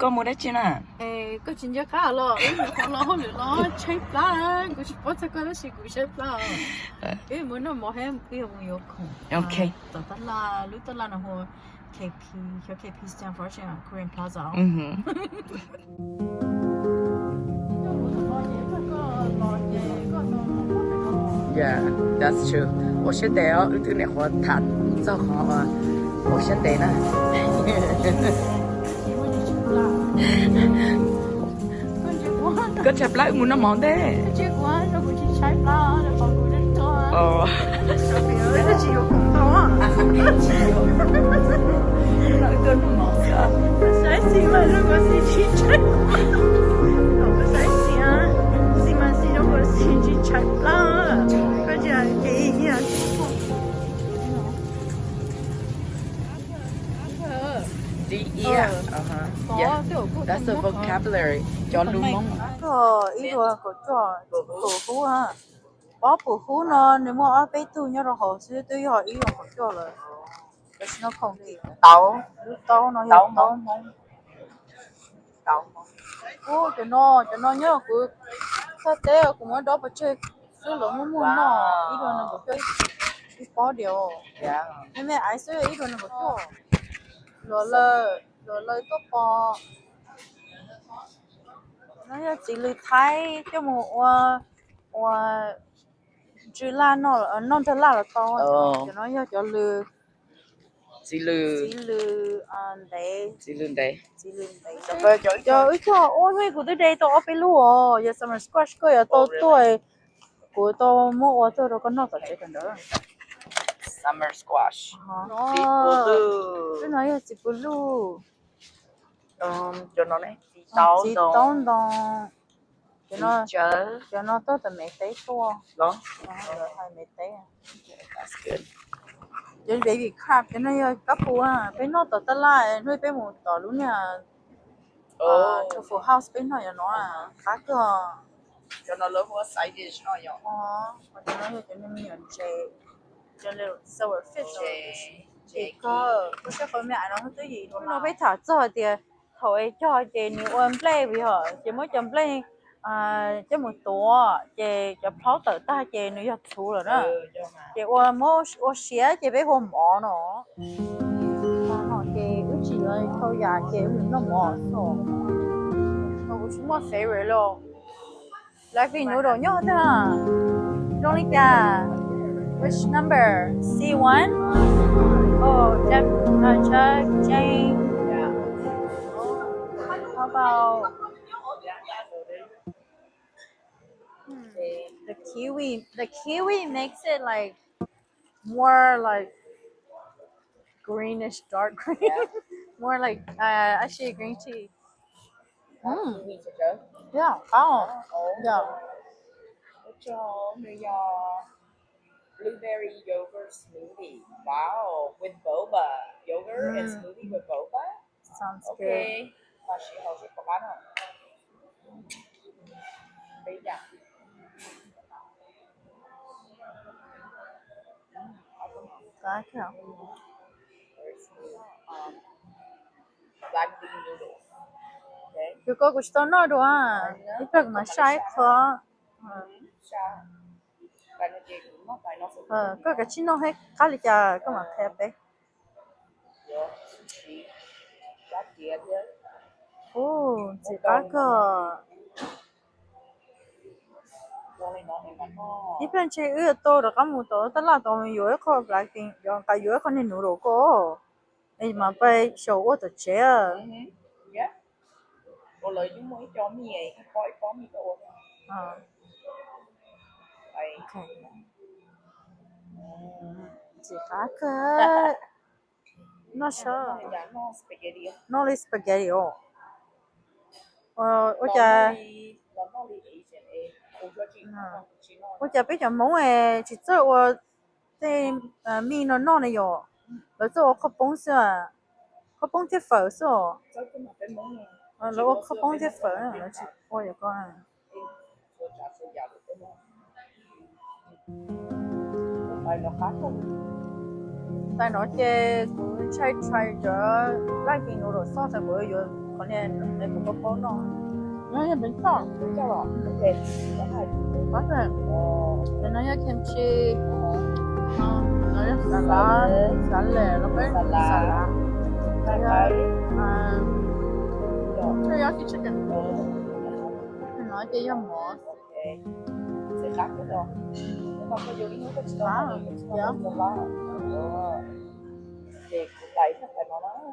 Tuaj mus dab tsi na? Koj tsis nco qab los, wb mus qhov los hauj lwm los tshaib plab, kuv tsis paub txog koj tab sis kuv tshaib plab. Wb mus noj mov thiab wb yuav mus yuav khoom. Ok. Tom tab laj, lub tab laj no hu K P, xyov K P stand for Korean Plaza. Yeah, that's true. Ua siab ntev os, wb twb nyuam qhuav tham txog qhov ua siab ntev na. Koj tshaib plab wb mus noj mov ntej. Saib xis mas zoo nkaus xis tsis tshaib, saib xis, xis mas xis zoo nkaus xis tsis tshaib plab. Koj tsis hais kev ib yam. That's a vocabulary. Cov lus Hmoob. Ib puas kaum cuaj, pum hub, pob pum hub no nws muaj ob peb tug nyob rau hauv xwb, twb yog ib puas kaum cuaj lawm. Tam sim no khoom kim tau, lub taub no yog taub Hmoob. Ub, cov no, cov no nyob kuv txog teb kuv muab dob pov tseg xwb los muaj muag noj, ib puas nees nkaum cuaj ib pob diam. Me me aiv xwb ib puas nees nkaum cuaj. Luam lawv, luam lawv tuaj pov. No yog txiv lws Thaib coj mus ua, ua ntsw laj noj, noj nrog laj los tau. Cov no yog cov lws, txiv lws, txiv lws ntev, txiv lws ntev, txiv lws ntev. Cov wb cog ua me kuv twb de tau ob peb lub os, yog summer squash koj yuav tau tuaj, kuv tau muab ua tuaj rau koj noj tom tsev kawm ntawv. Summer squash. Twb no yog txiv pw luj. Cov no ne, txiv taub ntoo. Cov no tuaj tom Mev teb tuaj. Hais Mev teb. Cov baby crab, cov no yog kab pus, peb noj tom tab laj, hnub peb mus tom lub niag truffle house peb noj cov no, qab kawg. Cov no lawv hu ua side dish no yom. Cov no yog cov me nyuam ntses, cov sour fish. Ces koj, koj saib qhov me aiv no twb yim no peb tham txog tias thaum es cog ces nws ua nplej yog ces muab cov nplej coj mus tuav ces cov plhaub tawm tag ces nws yog txhuv lawm na. Ces ua, muab ua siav ces peb hu mov no. Ces wb tsis yuav tau yam ces wb mus noj mov xwb. Kuv tsis muaj favorite li. Black bean noodle nyob twg? Zoo li cas? Which number? C one? Oh, Jeff, uh, Chuck, Jane. How about, hmm, the kiwi? The kiwi makes it like more like greenish, dark green. More like, uh, actually green tea. Mm. Yeah, qab. Yeah. Nws yog blueberry yogurt smoothie. Wow, with boba. Yogurt and smoothie with boba. Sounds good. Tam sim haus seb puas qab no. Qab kawg. Yus koj kuv tsis tau noj dua, ib pliag kuv mam saib qhov. Koj kav tsij noj thiab, qab li cas koj mam qhia peb. Ub, ntxim qab kawg. Ib pliag ntshe wb yuav tau rov qab mus tom tab laj tod yuav ib qho black bean, nqa yuav ib qho niag noodle ko, es mam pais xyaum ua tom tsev. Ntxim qab kawg. Noj sab, noj li spaghetti os. Ua cas, ua cas peb cov Hmoob es tsis txawj ua tej mij no noj ne yom? Lawv txawj ua qhov poob xwb, qhov poob thiab fawm xwb os. Lawv ua qhov poob thiab fawm, lawv tsis ua yam ko. Tais no ces kuv ntshai tshai cov laj kis noodle sauce tas kuv yuav qhov Niag kuv paub paub no. No yog peev xoj. Peev xoj los? Ok. Có thể. Ồ. Cái nó yog kimchi. Ồ. Nó, nó yog xà lách. Xà lách, nó có xà lách. Xà lách. Nó yog cái chicken. Ồ. Nó cái yog món. Ok. Xà lách cái đó. Nó có vô cái nước có xà lách. Ồ. Ces kuv tải thằng phải nó đó.